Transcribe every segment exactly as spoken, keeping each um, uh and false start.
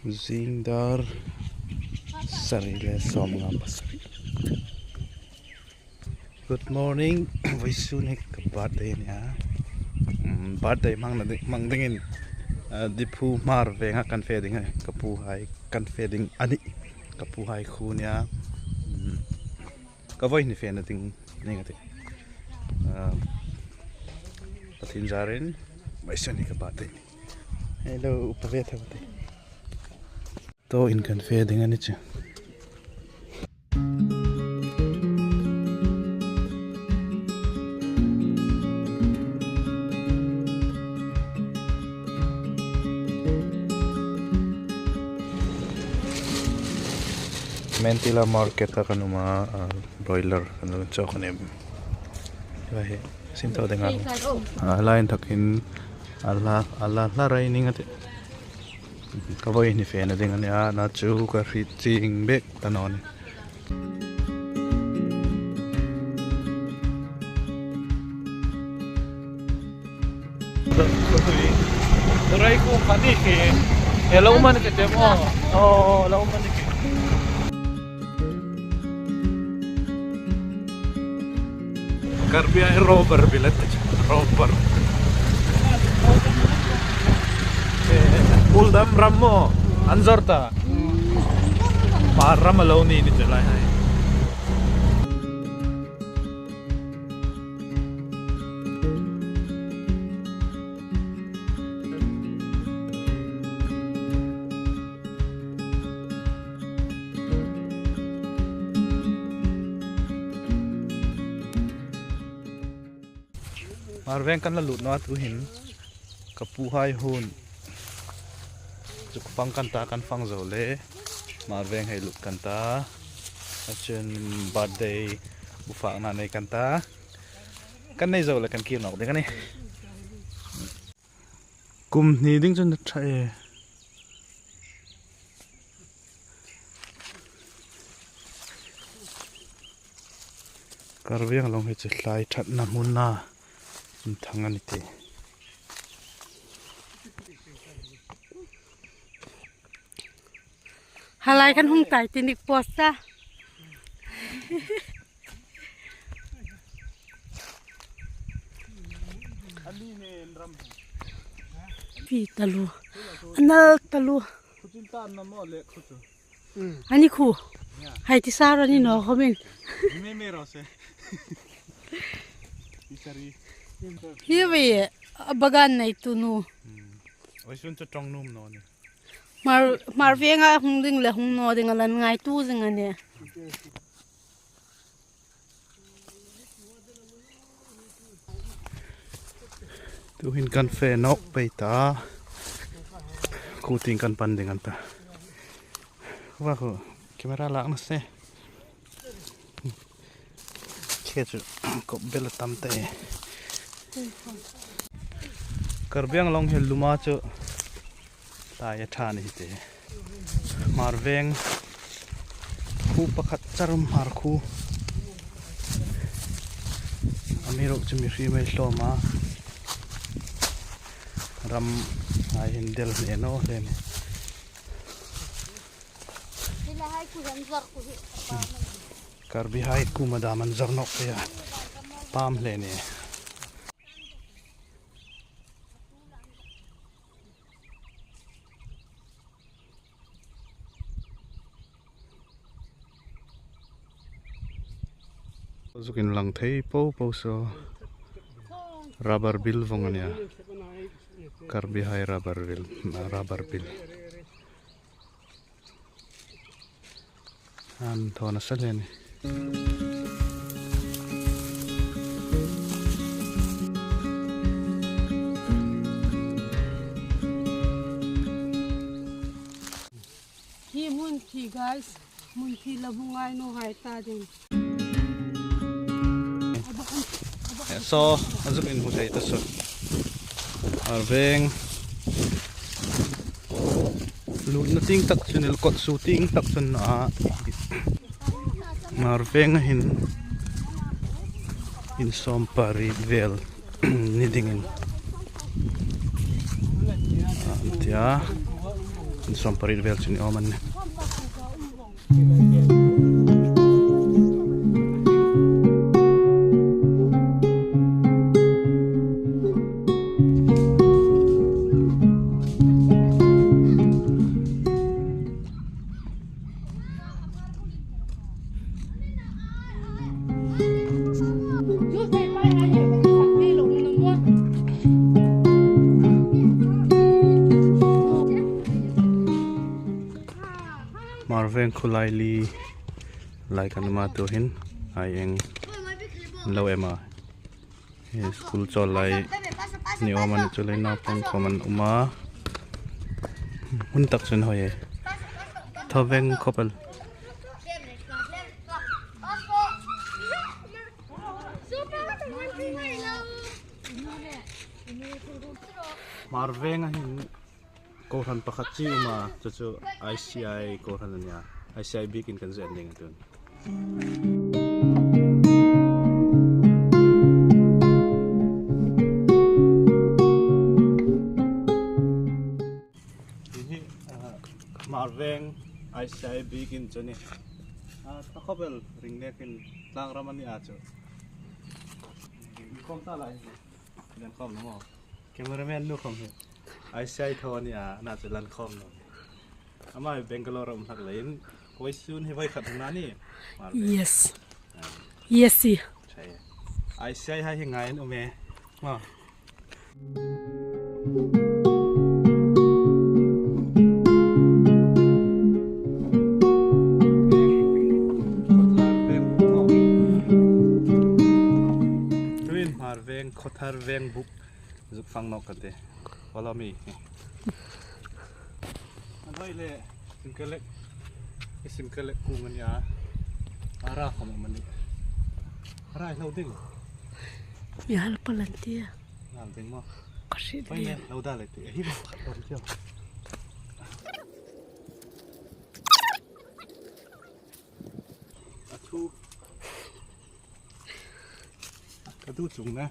Zing dar sari le sawmnga pasari. Good morning. Vawisun hi ka birthday a nih a. Mm, birthday hmangna ding, hmang dingin, ah, Diphu Hmar Venga kan fe ding a nih. Ka puhai kan fe ding a nih. Ka puhai khuo a nih a. Mm, ka vawi hni fena ding ning a tih. Ah, Pathien zarin vawisun hi ka birthday a nih. Hello, upa ve tho te. Tuhin kan fe ding a ni chu. Mentila market-a kan um a, ah, broiler kan lo chawk a nih. Hi, sin tho ding a. Ah, line tak hin, a hla, a hla, hla rai ning a tih. Ka vawi hni fena ding a nih a, na chu ka hriet chieng bek ta naw ni. Rai ko kani ke. Hello, man ke tem o. Oh, hello, man ke. Karbi ai rubber bil a tih, rubber. Eh, Muldam ram maw, an zor ta. Hmar ram a lo ni ni chu lai hai. Hmar Veng kan la lut naw a, tuhin ka puhai hun chu fang kan ta, kan fang zo le Hmar Veng hei lut kan ta. A chun birthday bu fakna nei kan ta. Kan nei zo le kan kir nawk ding a nih. Kum hni ding chun a ṭha e. Karbi Anglong hi chu hlai ṭhatna hmuna inthang a ni tih. Halai kan hung tai ti nik post a. Pi talu. Anal talu. Ani khu. Hai ti sar ani naw khomin. Hi ve a bagan neitu nu. Oi sun chu tong num naw ni. Hmar, Hmar Venga hung ding le hung naw ding a lan ngaitu zing a nih. Tuhin kan fe nawk pei ta. Khu tieng kan pan ding an ta. Wa khu, camera lak naw se. Khe chu kop bel a tam ta e. Karbi Anglong hi luma chu hlai a ṭha ni hi te. Hmar Veng khu pakhat char um, Hmar khu. Amiruokchu mihriem ei hlawm a. Ram ai hin del hne naw hle ni. Karbi hai kuoma dam an zor nawk pei a. Pam hle ni. Zuk inlang thei po po saw. Rubber bil vong a nih a. Karbi hai rubber bil, rubber bil. An thaw nasa hle ni. Hi hmun khi, guys, hmun khi la hmu ngai naw hai ta ding. Saw, a zuk inhmu thei ta saw. Hmar Veng lutna tieng tak chun, el kot su tieng tak chun a, Hmar Veng a hin in sawm pariet vel ni dingin an ti a. Sawmpariet vel chu ni awm an nih. Hmarveng khulai li lai kan um a, tu hin ai eng lo em a. Hi school chawl lai ni awm a ni, chuleiin naupang khawm an um a. Hun tak chun hoi e. Thaveng khawpel. Hmarveng a hin kohran pakhat chu um a, chu chu I C I kohran a nia. I C I biekin kan zui ding a tun. Hi hi, ah, Hmarveng I C I biekin chu ni. Ah, ta khawpel ring nekin tlangram a ni a chu. Ring khawm ta lai. Ring khawm naw maw. Cameraman nu khawm hi. I C I thaw a ni a, na chu lan khawm naw. Ama Bangalore a um hlak leiin, vawisun hi voi khat hung a ni. Hmarveng. Yes. Ah. Yes, si. Chai. I C I hai hi ngai an um e. Ma. Tuhin Hmarveng, Khawthar Veng buk. Zuk fang nawk ka ti. Follow me. An hoi le, Simkelek. I Simkelek kung a ni a. A ra khawm a ni. A ra hlau ding. Ya hal palan tia. Hal ding maw. Ka hre. Hoi le, hlau da le ti. Hi maw, khat palan tia. A thu. Ka tu chung na.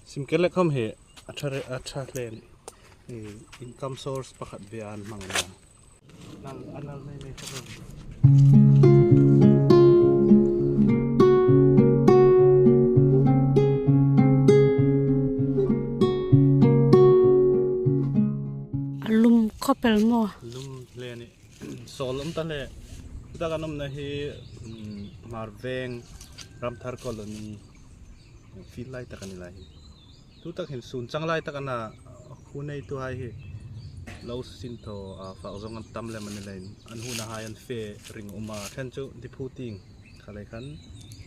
Simkelek khawm hi a ṭha re, a ṭha hle ni. Eh, income source pakhat ve an hmang a. Nal, a nal nei nei ka ro. A lum khawpel maw. Lum hle ni. Sawl um ta le. Tuta kan umna hi, mm, Hmarveng, Ramthar Colony, field lai tak a ni lai hi. Tutak hin sun chang lai tak a na, khu neituhai hi lo sin thaw, a, fak zawng an tam lem a ni leiin, an huonahai an fe ring um a, khen chu Diphu tieng kha lei khan,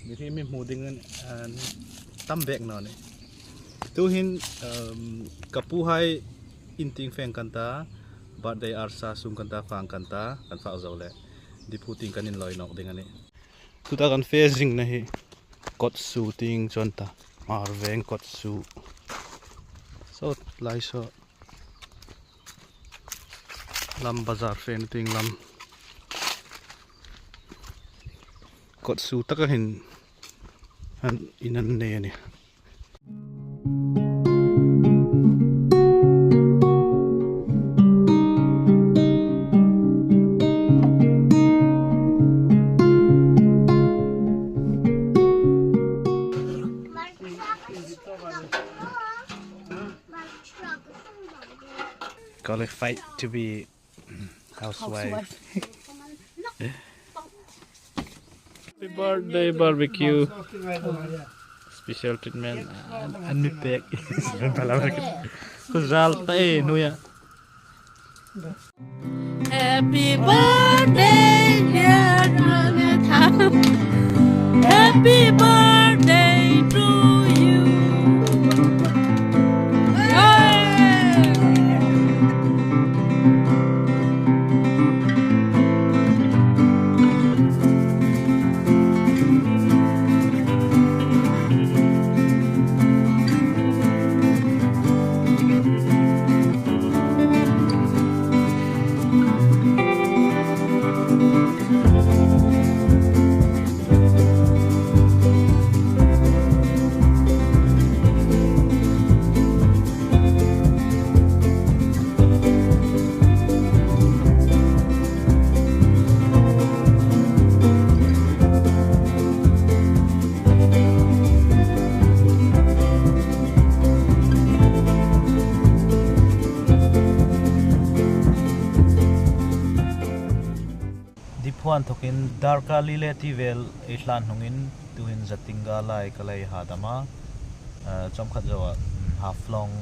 mi hi mi hmu ding an, an tam bek naw ni. Tuhin, um, ka puhai in tieng fe kan ta, birthday arsa sung kan ta, fak kan ta, kan fak zo le Diphu tieng kan inlawi nawk ding a nih. Tuta kan fe zingna hi Kotsu tieng chu an ta. Hmarveng Kotsu. Saw lai saw. Lam bazar fena tieng lam. Kotsu taka hin an in an nei a nih. Qualified to be housewife. Housewife. Happy birthday, barbecue. Special treatment. An mi pek. Khuzal ta e, nuya. Happy birthday, dear Jonathan. Happy birthday to you. Inthokin darkar li le ti vel ei hlan hnungin tuhin Zatinga lai ka lei hadam a, eh, chawmkhat zoa, mm, Haflong,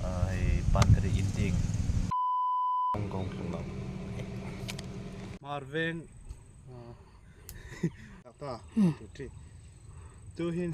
eh, hei pan ka ri in ding. Kong tlung lo. Hmarveng, ah, ta, tu ti. Tuhin.